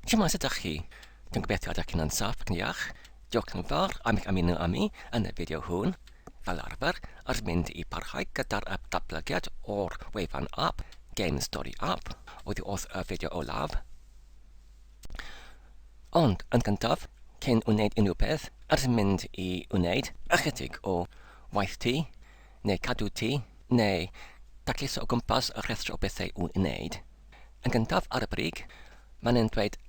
Shwmae, sut ydych chi? Dwi'n gobeithio ydych chi'n saff ac yn iach. Diolch yn fawr am eich ymuno â mi yn y fideo hwn. Fel arfer, ar mynd i parhau gyda'r datblygiad o'r wefan app, Game Story App, oddi wrth y fideo olaf. Ond, yn gyntaf, cyn wneud unrhyw beth, ydych yn mynd i wneud ychydig o waith tŷ, neu cadw tŷ, neu dacluso o gwmpas y rhestr o bethau i'w wneud. Yn gyntaf, ar y brig, mae'n yn dweud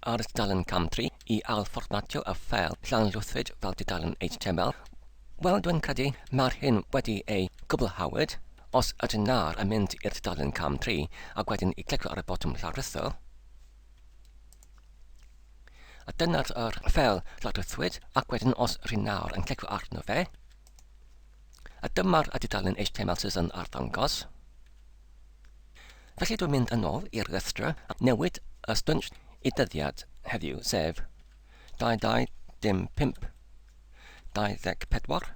ar dudalen cam 3 i ail-fformatio y ffeil llanllwythwyd fel tudalen HTML. Wel, dwi'n credu mae'r hyn wedi ei gwblhawyd. Os ydyn nawr yn mynd i'r tudalen cam 3 ac wedyn i clicio ar y botwm llawrlwytho, a dyna'r yr ffeil llawrlwythwyd, ac wedyn os rhyn nawr yn clicio arno fe, a dyma'r tudalen HTML sydd yn arddangos. Felly dwi'n mynd yn ôl i'r rhestr a newid y stwnsh i dyddiad heddiw, sef 22 05 24,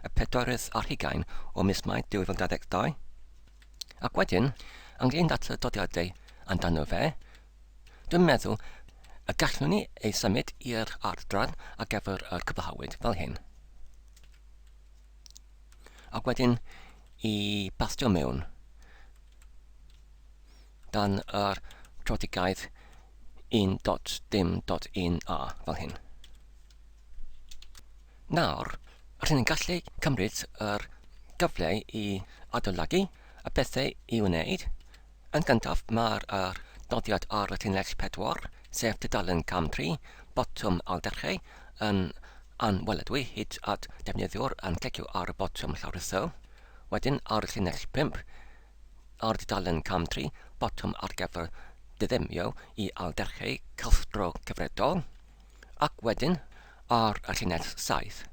y pedwerydd ar hugain o mis Mai 2022. Ac wedyn, ynglyn at y dyddiadau amdano fe, dwi'n meddwl y gallwn ni ei symud i'r adran ar gyfer yr cwblhawyd fel hyn. Ac wedyn i bastio mewn dan yr trodigaeth 1.dim.1a fel hyn. Nawr, rydyn ni'n gallu cymryd yr gyfle i adolygu y pethau i wneud. Yn gyntaf, mae'r er doddiad ar y llinell 4, sef tudalen cam 3, botwm ailddechrau, yn anweladwy hyd at defnyddiwr yn clicio ar y botwm llawrytho. Wedyn ar y llinell 5, ar dudalen cam 3, botwm ar gyfer diddymio i ailddechrau cylchdro cyfredol, ac wedyn ar y llinell 7,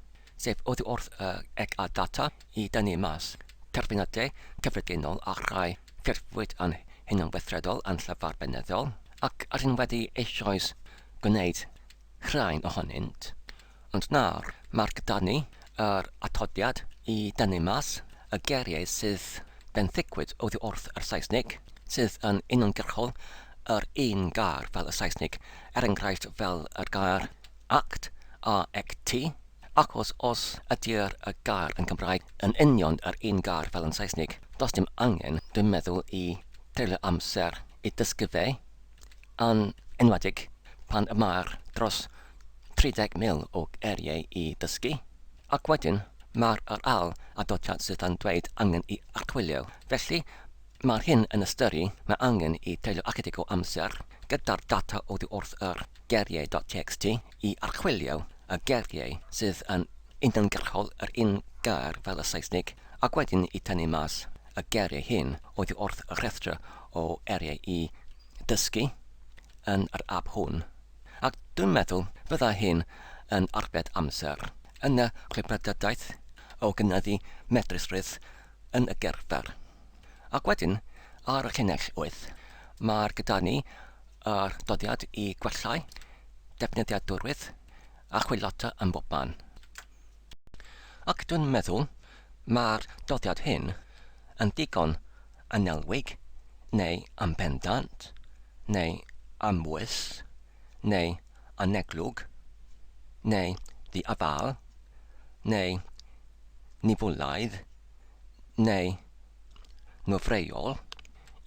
sef oddi wrth y eg a data i dynnu mas terfynadau cyffredinol a rhai ffurfwyd yn hunanweithredol yn llyfr benyddol, ac rydyn wedi eisoes gwneud rhain ohonynt. Ond nawr, mae'r gyda ni yr atodiad i dynnu mas y geiriau sydd benthycwyd oddi wrth yr Saesneg, sydd yn uniongyrchol yr un gair fel y Saesneg, er enghraifft fel yr gair act, A-C-T, achos os ydy'r y gair yn Gymraeg yn union yr un gair fel yn Saesneg, does dim angen, dwi'n meddwl, i treulio amser i dysgu fe, yn enwedig pan y mae'r dros 30,000 o eiriau i ddysgu. Ac wedyn, mae'r yr ail adroddiad sydd yn dweud angen i archwilio. Felly, mae'r hyn yn ystyru mae angen i treulio ychydig o amser gyda'r data oddi wrth yr geiriau.txt i archwilio y geiriau sydd yn uniongyrchol yr un gair fel y Saesneg ac wedyn i tynnu mas y geiriau hyn oddi wrth y rhestr o eiriau i dysgu yn yr ap hwn. Ac dwi'n meddwl fydda hyn yn arbed amser yn y chwilfrydedd o gynyddu medrusrwydd yn y gerfer. Ac wedyn, ar y llinell 8, mae'r gyda ni yr doddiad i gwellau defnyddiadwrwydd a chwilota yn bobman. Ac dwi'n meddwl mae'r doddiad hyn yn ddigon annelwig neu anbendant neu amwys neu aneglwg neu ddiafael neu nifwlaidd neu nwfreiol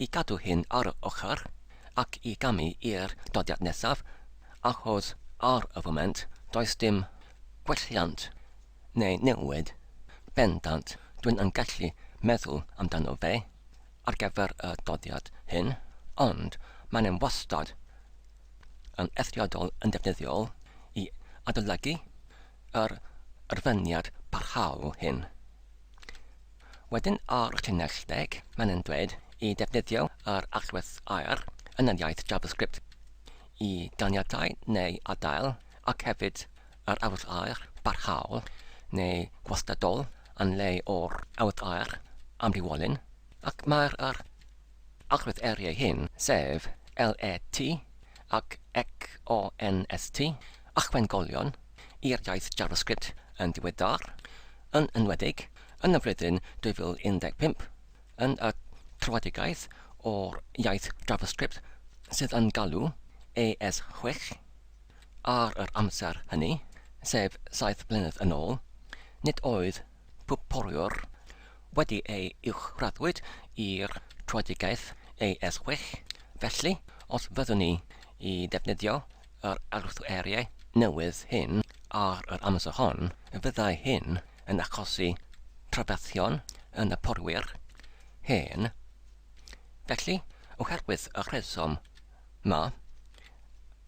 i gadw hyn ar y ochr ac i gamu i'r doddiad nesaf achos ar y foment does dim gwelliant neu newid bendant dwi'n yn gallu meddwl amdano fe ar gyfer y doddiad hyn, ond mae'n e'n wastad yn eithriadol yn defnyddiol i adolygu yr erfyniad parhaol hyn. Wedyn ar y llinell deg, mae'n yn dweud i defnyddio yr allwedd air yn yr iaith JavaScript i ganiatáu neu adael ac hefyd yr awr air barhaol neu gwastadol yn lle o'r awr air amrywiolyn, ac mae'r yr allwedd eiriau hyn, sef LET ac XONST, achwengolion i'r iaith JavaScript yn ddiweddar, yn enwedig yn y flwyddyn 2015, yn y tröedigaeth o'r iaith JavaScript sydd yn galw AS6 ar yr amser hynny, sef 7 blynedd yn ôl, nid oedd pob poriwr wedi ei uwchraddwyd i'r tröedigaeth AS6, felly os fyddwn ni i ddefnyddio yr arllwysiau newydd hyn ar yr amser hon, fyddai hyn yn achosi trafferthion yn y porwyr hen. Felly, oherwydd y rheswm 'ma,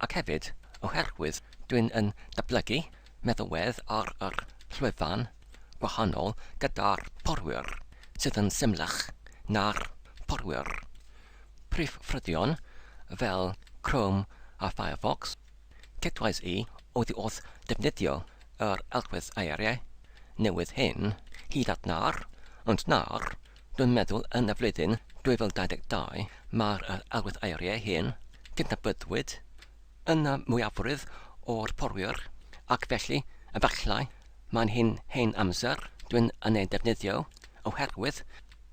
ac hefyd oherwydd dwi'n yn datblygu meddalwedd ar yr llwyfan gwahanol gyda'r porwyr sydd yn symlach na'r porwyr prif ffrydion fel Chrome a Firefox, cedwais i oddi wrth defnyddio yr allwedd eiriau newydd hyn hyd at nawr, ond nawr, dwi'n meddwl yn y flwyddyn 2022 mae'r allwedd eiriau hyn cydnabyddwyd yn y mwyafrif o'r porwyr ac felly efallai mae'n hen hen amser dwi'n yn ei defnyddio oherwydd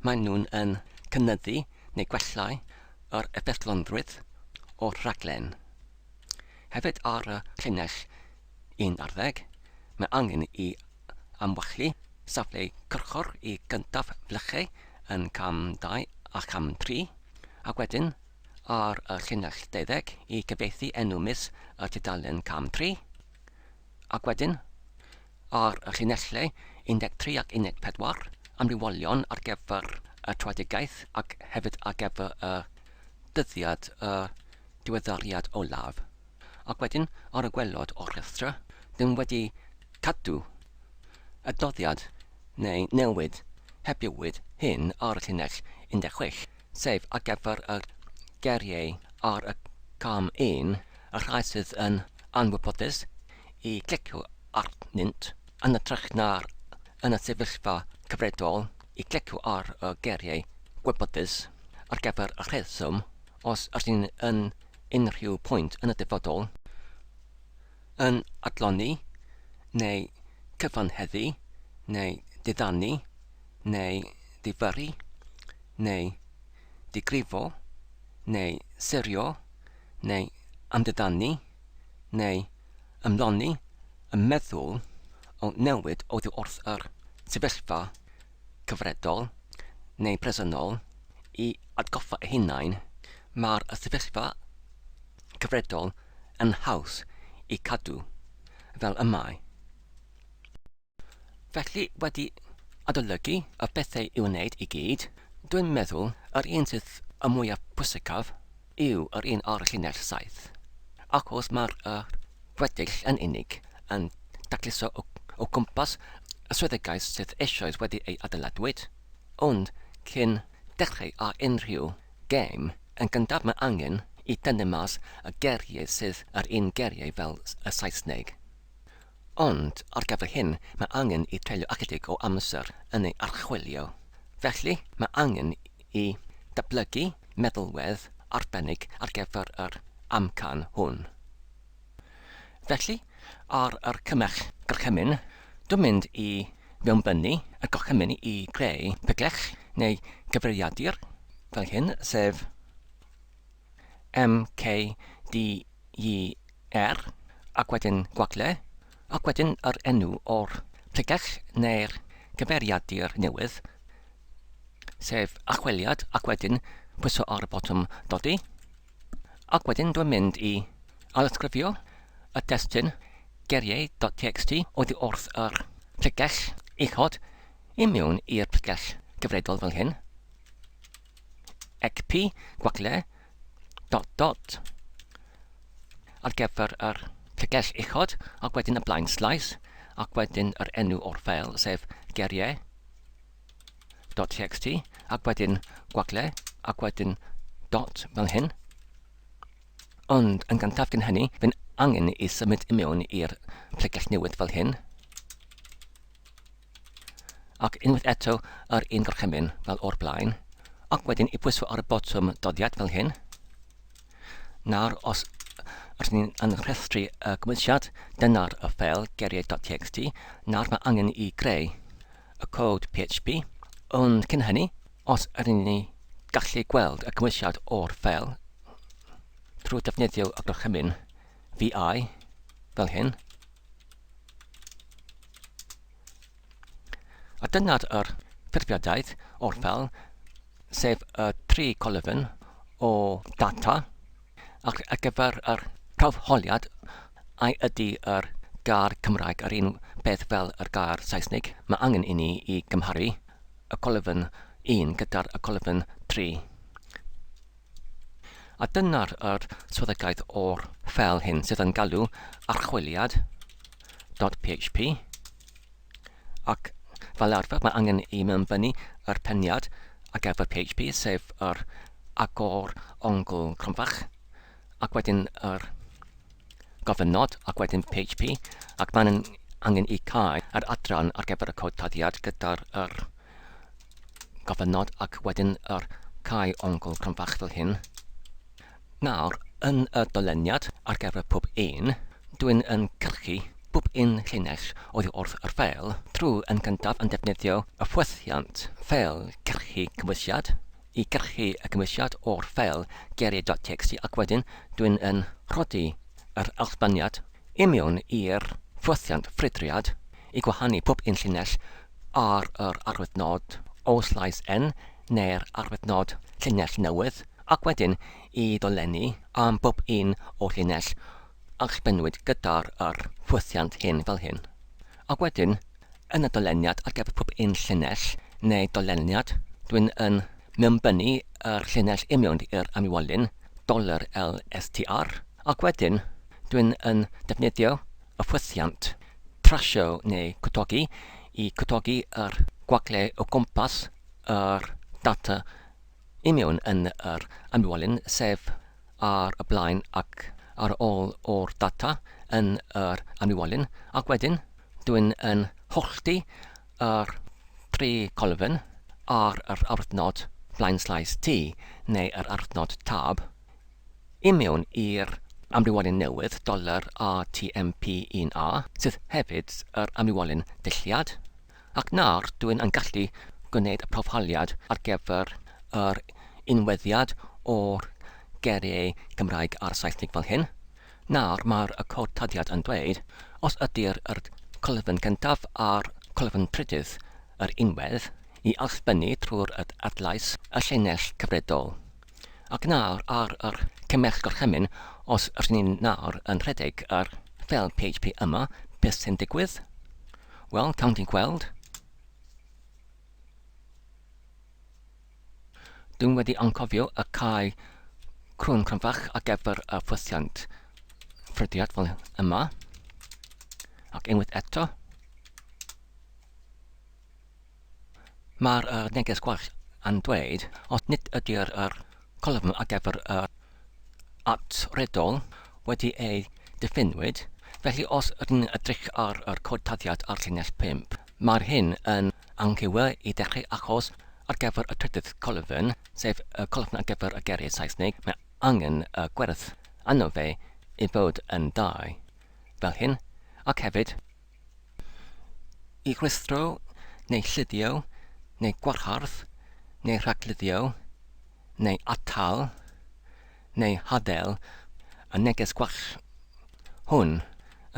maen nhw'n yn cynyddu neu gwellai yr effeithlonrwydd o'r rhaglen. Hefyd ar y llinell 11, mae angen i amwallu safle cyrchwr i gyntaf flychu yn cam 2 a cham 3, ac wedyn ar y llinell 12 i gyfieithu enw mis y tudalen cam 3, ac wedyn ar y llinellau 13 ac 14, amrywiolion ar gyfer y tröedigaeth ac hefyd ar gyfer y dyddiad y diweddariad olaf. Ac wedyn ar y gwaelod o'r rhestr, dyn wedi cadw y dyddiad neu newid hebiwyd hyn ar y llinell 16, sef ar gyfer y geiriau ar y cam 1, y rhai sydd yn anwybodus, i glicio arnynt, yn hytrach na'r yn y sefyllfa cyfredol i glicio ar y geiriau gwybodus ar gyfer y rheswm os ydyn yn unrhyw pwynt yn y dyfodol yn adlonni neu cyfanheddu neu diddanu neu ddifyrru neu digrifo neu serio neu ymddiddanu neu ymlonni y meddwl o newid oddi wrth yr sefyllfa cyfredol neu presennol i atgoffa eu hunain, mae'r sefyllfa cyfredol yn haws i cadw fel y mae. Felly, wedi adolygu y pethau i'w wneud i gyd, dwi'n meddwl yr un sydd y mwyaf pwysicaf yw yr un ar y llinell 7, achos mae'r yr gweddill yn unig yn dacluso o, o gwmpas y swyddogaeth sydd eisoes wedi ei adeiladwyd. Ond cyn dechrau ar unrhyw gêm, yn gyntaf mae angen i dynnu mas y geiriau sydd yr un geiriau fel y Saesneg. Ond ar gyfer hyn, mae angen i treulio ychydig o amser yn ei archwilio. Felly, mae angen i datblygu meddalwedd arbennig ar gyfer yr amcan hwn. Felly, ar yr cymell gorchymyn, dwi'n mynd i mewnbynnu y gorchymyn i greu pygell neu gyfrifiadur fel hyn, sef MKDYR, ac wedyn gwagle, ac wedyn yr enw o'r pregell neu'r cyfeiriadur newydd, sef archwiliad, ac wedyn pwyso ar y botwm dodi, ac wedyn dwi'n mynd i ailysgrifio y testun geiriau.txt oddi wrth yr pregell uchod i mewn i'r pregell gyfredol fel hyn. XP, gwagle, dot dot, ar gyfer yr pregell uchod, ac wedyn y blaen slaes, ac wedyn yr enw o'r ffeil, sef geiriau dot txt, ac wedyn gwagle, ac wedyn dot fel hyn. Ond yn gyntaf cyn hynny, fe'n angen i symud i mewn i'r pregell newydd fel hyn. Ac unwaith eto yr un gorchymyn fel o'r blaen, ac wedyn i bwyso ar y botwm doddiad fel hyn. Nawr, os rydyn ni'n yn rhestru y gymwysiad, dyna'r y ffeil geiriau.txt. Nawr mae angen i greu y cod PHP, ond cyn hynny, os ydyn ni gallu gweld y gymwysiad o'r ffeil, trwy defnyddio y gorchymyn VI fel hyn. A dyna'r yr ffurfiadaeth o'r ffel, sef y tri colofn o data, ac ar gyfer yr prawfholiad, ai ydy yr gair Cymraeg yr un peth fel yr gair Saesneg, mae angen i ni i gymharu y colofn 1 gyda'r y colofn 3. A dyna'r yr swyddogaeth o'r ffeil hyn sydd yn galw archwiliad .php ac fel arfer mae angen i mewnbynnu yr peniad ar gyfer PHP sef yr agor ongl cromfach ac wedyn yr gofynnod ac wedyn PHP ac mae'n angen i cau yr adran ar gyfer y cod taddiad gyda'r yr gofynnod ac wedyn yr cau ongl cromfach fel hyn. Nawr, yn y doleniad ar gyfer pob un, dwi'n yn cyrchu pob un llinell oddi wrth yr ffeil trwy yn gyntaf yn defnyddio y ffwythiant ffeil cyrchu cymwysiad i gyrchu y cymwysiad o'r ffeil geiriau.txt ac wedyn dwi'n yn rhoddi yr allbyniad i mewn i'r ffwythiant ffrwydriad i gwahanu pob un llinell ar yr arwyddnod o slaes N neu'r arwyddnod llinell newydd, ac wedyn i ddolenni am bob un o llinell allbynnwyd gyda'r yr ffwythiant hyn fel hyn. Ac wedyn, yn y doleniad ar gyfer pob un llinell neu doleniad, dwi'n yn mewnbynnu yr llinell union i'r amywolyn dollar $LSTR, ac wedyn dwi'n yn defnyddio y ffwythiant trasio neu cwtogi i cwtogi yr gwagle o gwmpas yr data i mewn yn yr amywolyn, sef ar y blaen ac ar ôl o'r data yn yr amywolyn, ac wedyn dwi'n yn hollti yr tri colofn ar yr arwyddnod blaenslaes T neu yr arwyddnod tab i mewn i'r amrywolyn newydd dollar $RTMP1A, sydd hefyd yr amrywolyn dulliad, ac nawr dwi'n yn gallu gwneud y profhaliad ar gyfer yr unweddiad o'r geiriau Cymraeg a'r Saesneg fel hyn. Nawr mae'r y cod taddiad yn dweud, os ydy'r yr colofn gyntaf a'r colofn trydydd yr unwedd, i allbynnu trwy'r adlais y llinell cyfredol. Ac nawr ar yr cymell gorchymyn, os rydyn ni nawr yn rhedeg yr ffeil PHP yma, beth sy'n digwydd? Wel, cawn ni'n gweld. Dwi'n wedi anghofio y cae crwn cronfach ar gyfer y ffwythiant ffrydiad fel yma. Ac unwaith eto. Mae'r neges gwall yn dweud, os nid ydy'r yr colofn ar gyfer yr atredol wedi ei diffiniwyd, felly os ydyn ni'n edrych ar yr cod taddiad ar llinell 5, mae'r hyn yn anghywir i ddechrau achos ar gyfer y trydydd colofn, sef y colofn ar gyfer y geiriau Saesneg, mae angen y gwerth arno fe i fod yn 2, fel hyn, ac hefyd, I rwystro neu llidio neu gwahardd neu rhagluddio neu atal neu adael y neges gwall hwn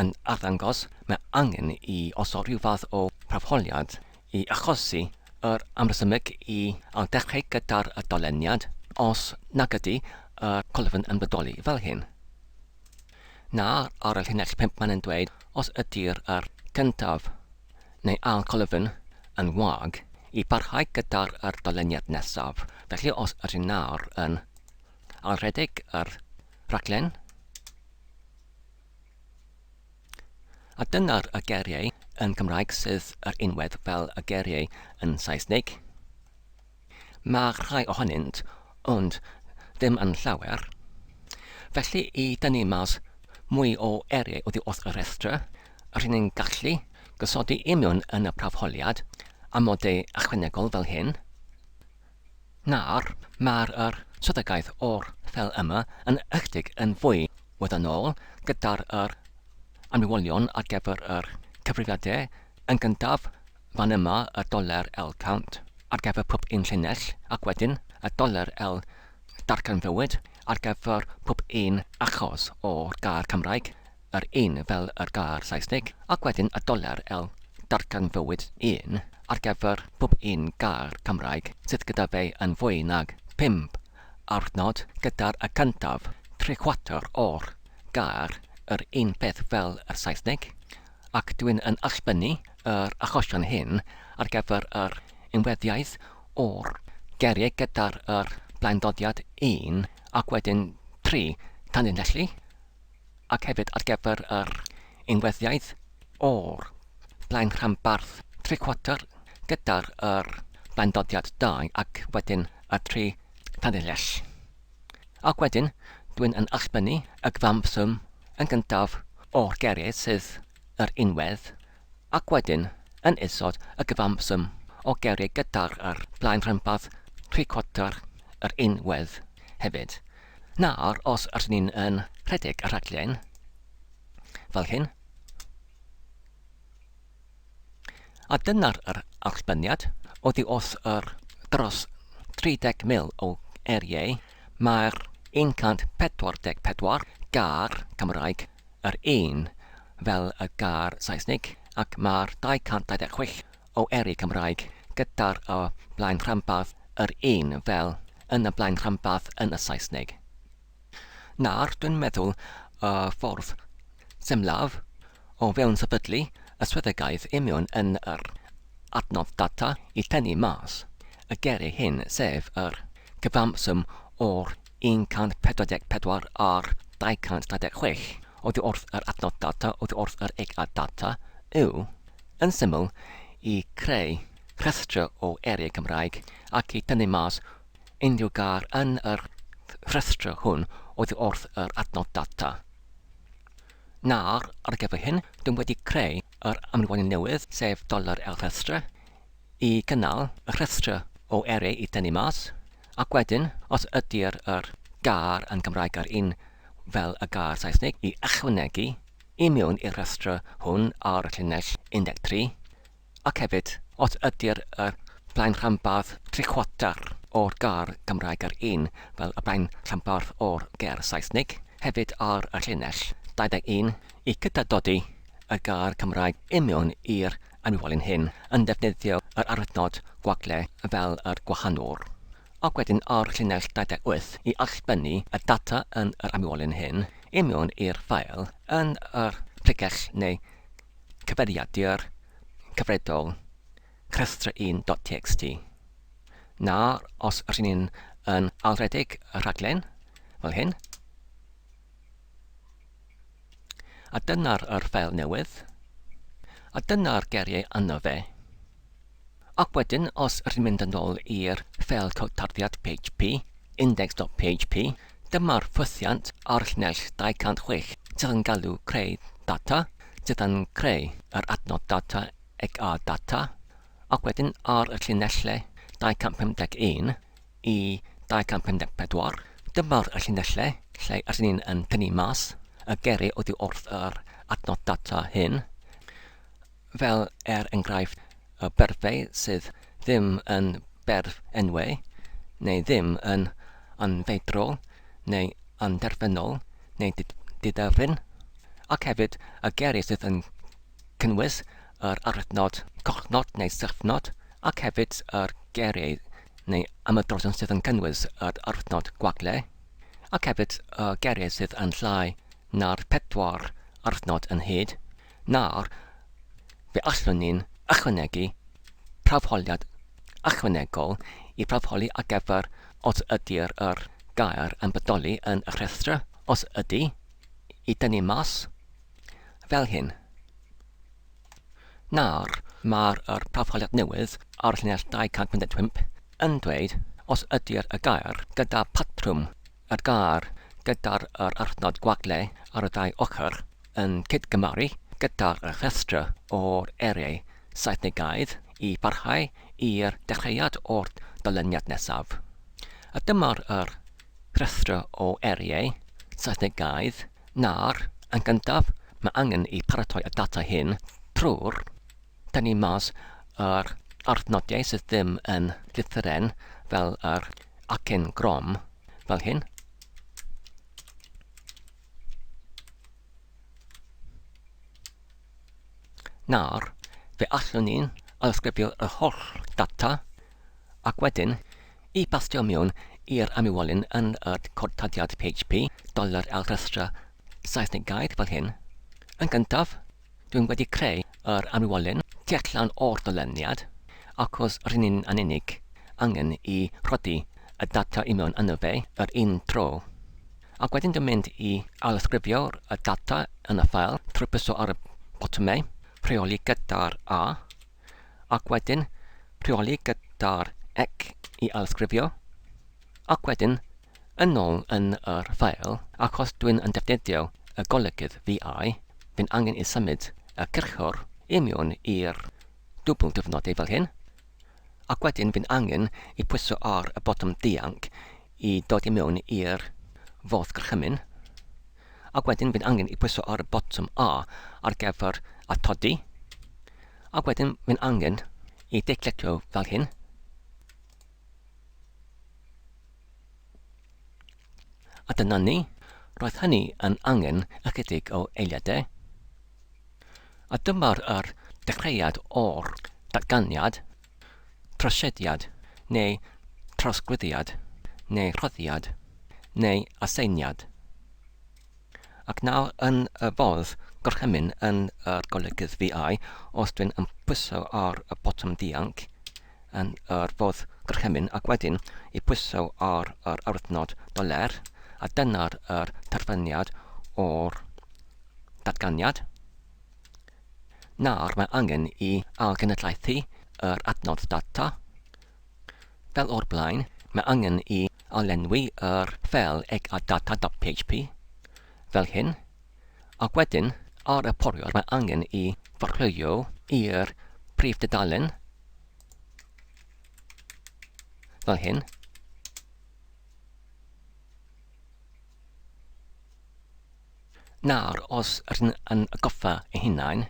yn arddangos, mae angen i osod rhyw fath o brafholiad i achosi yr amresymeg i ailddechrau gyda'r doleniad os nag ydy y colofn yn bodoli fel hyn. Na, ar y llinell 5 mae'n dweud os ydy'r yr cyntaf neu ail colofn yn wag, i barhau gyda'r yr doleniad nesaf. Felly os ydyn nawr yn ailredeg yr rhaglen, a dyna'r y geiriau yn Cymraeg sydd yr unwedd fel y geiriau yn Saesneg. Mae rhai ohonynt, ond ddim yn llawer. Felly i dynnu mas mwy o eiriau oddi wrth y rhestr, rŷn ni'n gallu gosodi union yn y prawfholiad amodau ychwanegol fel hyn. Nawr, mae'r yr swyddogaeth o'r ffeil yma yn ychydig yn fwy wyddonol gyda'r yr amrywiolion ar gyfer yr cyfrifiadur. Yn gyntaf, Fan yma y doler L count ar gyfer pob un llinell ac wedyn y doler L darganfuwyd. ar gyfer pob un achos o'r gair Cymraeg, yr un fel yr gair Saesneg, ac wedyn y doler el darganfywyd un ar gyfer pob un gair Cymraeg sydd gyda fe yn fwy nag pump arnod gyda'r y cyntaf tri chwarter o'r gair yr un peth fel yr Saesneg, ac dwi'n yn allbynnu yr achosion hyn ar gyfer yr unweddiaeth o'r geiriau gyda'r yr blaendodiad un ac wedyn tri tanlinellu, ac hefyd ar gyfer yr unweddiaeth o'r blaenrhanbarth tri chwarter gyda'r yr blaendodiad dau ac wedyn y tri tanlinell. Ac wedyn, dwi'n yn allbynnu y gyfanswm yn gyntaf o'r geiriau sydd yr unwedd, ac wedyn, yn isod, y gyfanswm o geiriau gyda'r yr blaenrhanbarth tri chwarter yr unwedd hefyd. Nawr, os ydyn ni'n yn rhedeg y rhaglen fel hyn, A dyna'r yr allbyniad, oddi wrth yr dros 30,000 o eiriau, mae'r 144 gair Cymraeg yr un fel y gair Saesneg, ac mae'r 226 o eiriau Cymraeg gyda'r y blaenrhanbarth yr un fel yn y blaenrhanbarth yn y Saesneg. Nawr, dwi'n meddwl y ffordd symlaf o fewn sefydlu y swyddogaeth imiwn yn yr adnodd data i tynnu mas y geiriau hyn, sef yr cyfanswm o'r 144 a'r 226 oddi wrth yr adnodd data oddi wrth yr ECA data, yw, yn syml, i creu rhestr o eiriau Cymraeg ac i tynnu mas unrhyw gair yn yr rhestr hwn oddi wrth yr adnodd data. Nawr, ar gyfer hyn, dwi'n wedi creu yr amrywio'n newydd, sef dollar el rhestr, i gynnal y rhestr o eiriau i dynnu mas, ac wedyn, os ydy'r yr gair yn Gymraeg yr un fel y gair Saesneg, i ychwanegu i mewn i'r rhestr hwn ar y llinell 13, Ac hefyd, os ydy'r yr blaenrhanbarth tri-chwarter o'r gair Gymraeg yr un fel y blaenrhanbarth o'r gair Saesneg, hefyd ar y llinell 21, i gydadodi y gair Cymraeg union i'r amrywiolyn hyn, yn defnyddio yr arwyddnod gwagle fel yr gwahanwr. Ac wedyn ar llinell 28 i allbynnu y data yn yr amrywiolyn hyn union i'r ffael yn yr pregell neu cyfeiriadur cyfredol rhestr 1.txt. Nawr, os ydyn ni'n yn ailredeg y rhaglen, fel hyn, a dyna'r yr ffeil newydd, a dyna'r geiriau yno fe. Ac wedyn, os ydyn ni'n mynd yn ôl i'r ffeil cod tarddiad PHP, index.php, dyma'r ffwythiant ar llinell 206 sydd yn galw creu data, sydd yn creu yr adnodd data XA data, ac wedyn ar y llinellau 251 i 254, dyma'r llinellau lle ydyn ni'n yn tynnu mas y geiriau oddi wrth yr adnodd data hyn, fel er enghraifft y berfau sydd ddim yn berf enwau, neu ddim yn anfeidrol, neu anderfynol, neu didderfyn, ac hefyd y geiriau sydd yn cynnwys yr arwyddnod cochnod neu syrffnod, ac hefyd yr geiriau neu ymadroddion sydd yn cynnwys yr arwyddnod gwagle, ac hefyd y geiriau sydd yn llai na'r pedwar arwyddnod yn hyd. Nawr, fe allwn ni'n ychwanegu prawfholiad ychwanegol i prawfholi ar gyfer os ydy'r yr gair yn bodoli yn y rhestr, os ydy, i dynnu mas, fel hyn. Nawr, mae'r yr prawfholiad newydd ar y llinell 255 yn dweud os ydy'r y gair gyda patrwm yr gair gyda'r yr adnod gwagle ar y ddau ochr yn cyd-gymaru gyda'r rhestr o'r eiriau Saesnegaidd i barhau i'r dechreuad o'r dyluniad nesaf. A dyma'r yr rhestr o eiriau Saesnegaidd. Nawr, yn gyntaf, mae angen i paratoi y data hyn trwy'r tynnu mas yr arddnodiau sydd ddim yn llythyren fel yr acen grom, fel hyn. Nawr, fe allwn ni ailsgrifio yr holl data ac wedyn i bastio mewn i'r amywolyn yn yr cod taddiad PHP, dollar el rhestra Saesneg gair fel hyn. Yn gyntaf, dwi'n wedi creu yr amywolyn tu allan o'r dyluniad achos rŷn ni'n yn unig angen i rhoddi y data i mewn yno fe yr un tro. Ac wedyn dwi'n mynd i ailysgrifio'r y data yn y ffael trwy pwyso ar y botymau rheoli gyda'r A ac wedyn rheoli gyda'r ec i ailysgrifio ac wedyn yn ôl yn yr ffael achos dwi'n yn defnyddio y golygydd VI fi'n angen i symud y cyrchwr i mewn i'r dwbl dyfnodi fel hyn ac wedyn fi'n angen i pwyso ar y botwm dianc i dod i mewn i'r fodd gorchymyn, ac wedyn fi'n angen i pwyso ar y botwm A ar gyfer atodi, ac wedyn fi'n angen i decletio fel hyn. A dyna ni, roedd hynny yn angen ychydig o eiliadau. A dyma'r yr dechreuad o'r datganiad, trosiediad, neu trawsglwyddiad, neu rhoddiad, neu aseiniad. Ac nawr yn y fodd gorchymyn yn yr golygydd VI, os dwi'n yn pwyso ar y botwm dianc yn yr fodd gorchymyn ac wedyn i pwyso ar yr arwyddnod doler, a dyna'r yr terfyniad o'r datganiad. Nawr mae angen i ailgenedlaethu yr adnodd data. Fel o'r blaen, mae angen i ailenwi yr ffeil egadata.php fel hyn, ac wedyn ar y poriwr mae angen i forlwyo i'r prif dudalen fel hyn. Nawr, os ydyn yn atgoffa eu hunain,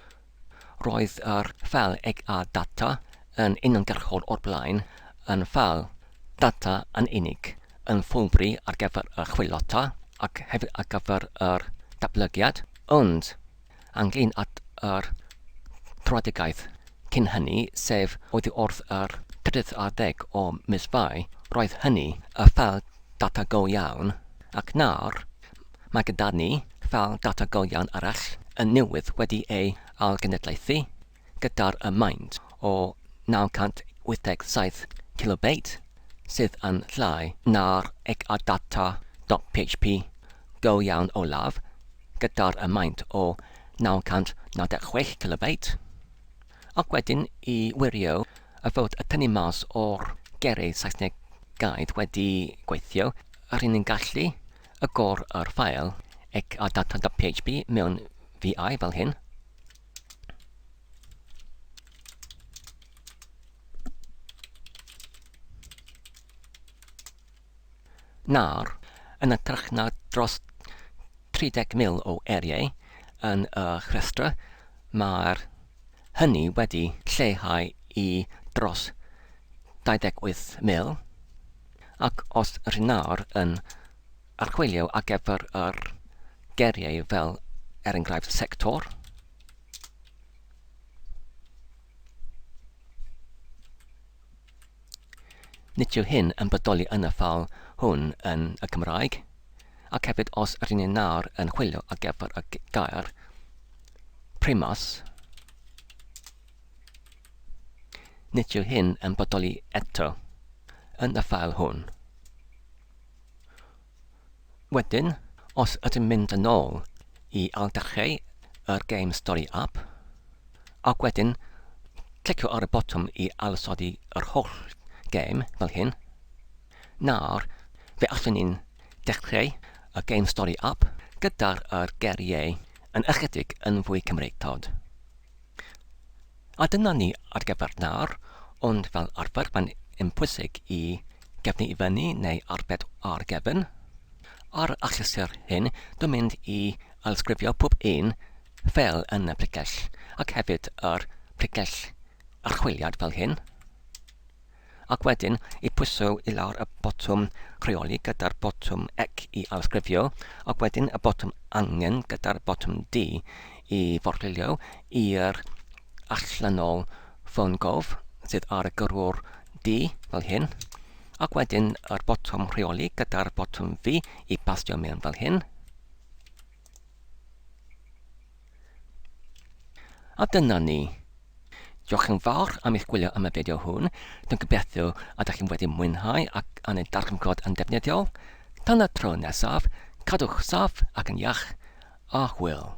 roedd yr ffeil EGA data yn uniongyrchol o'r blaen yn ffeil data yn unig, yn ffwlbri ar gyfer y chwilota ac hefyd ar gyfer yr datblygiad, ond ynglŷn at yr tröedigaeth cyn hynny, sef oddi wrth yr trydydd ar ddeg o mis Fai, roedd hynny y ffeil data go iawn, ac nawr Mae gyda ni ffeil data go iawn arall yn newydd wedi ei ailgenedlaethu gyda'r y maint o 987 kilobeit, sydd yn llai na'r ecadata.php go iawn olaf gyda'r y maint o 996 kilobeit. Ac wedyn i wirio y fod y tynnu mas o'r geiriau Saesneg gaid wedi gweithio, ry'n ni'n gallu agor yr ffael ec a data.php mewn VI fel hyn. Nawr, yn hytrach na dros 30,000 o eiriau yn y rhestr, mae'r hynny wedi lleihau i dros 28,000, ac os rŷn nawr yn archwilio ar gyfer yr geiriau fel, er enghraifft, sector, Nid yw hyn yn bodoli yn y ffeil hwn yn y Cymraeg, ac hefyd os ydyn ni nawr yn chwilio ar gyfer y gair primas, nid yw hyn yn bodoli eto yn y ffeil hwn. Wedyn, os ydym mynd yn ôl i ailddechrau yr Game Story App, ac wedyn clicio ar y botwm i ailosodi yr holl gêm fel hyn, nawr fe allwn ni'n dechrau y Game Story App gyda'r yr geiriau yn ychydig yn fwy Cymreictod. A dyna ni ar gyfer nawr, ond fel arfer mae'n yn pwysig i gefnu i fyny neu arbed ar gefn. Ar achlysur hyn, dwi'n mynd i ailsgrifio pob un ffeil yn y pregell, ac hefyd yr pregell archwiliad fel hyn. Ac wedyn i pwyso i lawr y botwm rheoli gyda'r botwm ec i ailsgrifio, ac wedyn y botwm angen gyda'r botwm D i forlilio i'r allanol ffôn gof sydd ar y gyrrwr D fel hyn, ac wedyn yr botwm rheoli gyda'r botwm V i bastio mewn fel hyn. A dyna ni. Diolch yn fawr am eich gwylio am y fideo hwn. Dwi'n gobeithio ydych chi'n wedi mwynhau ac yn ei darganfod yn defnyddiol. Tan y tro nesaf, cadwch saff ac yn iach, a hwyl.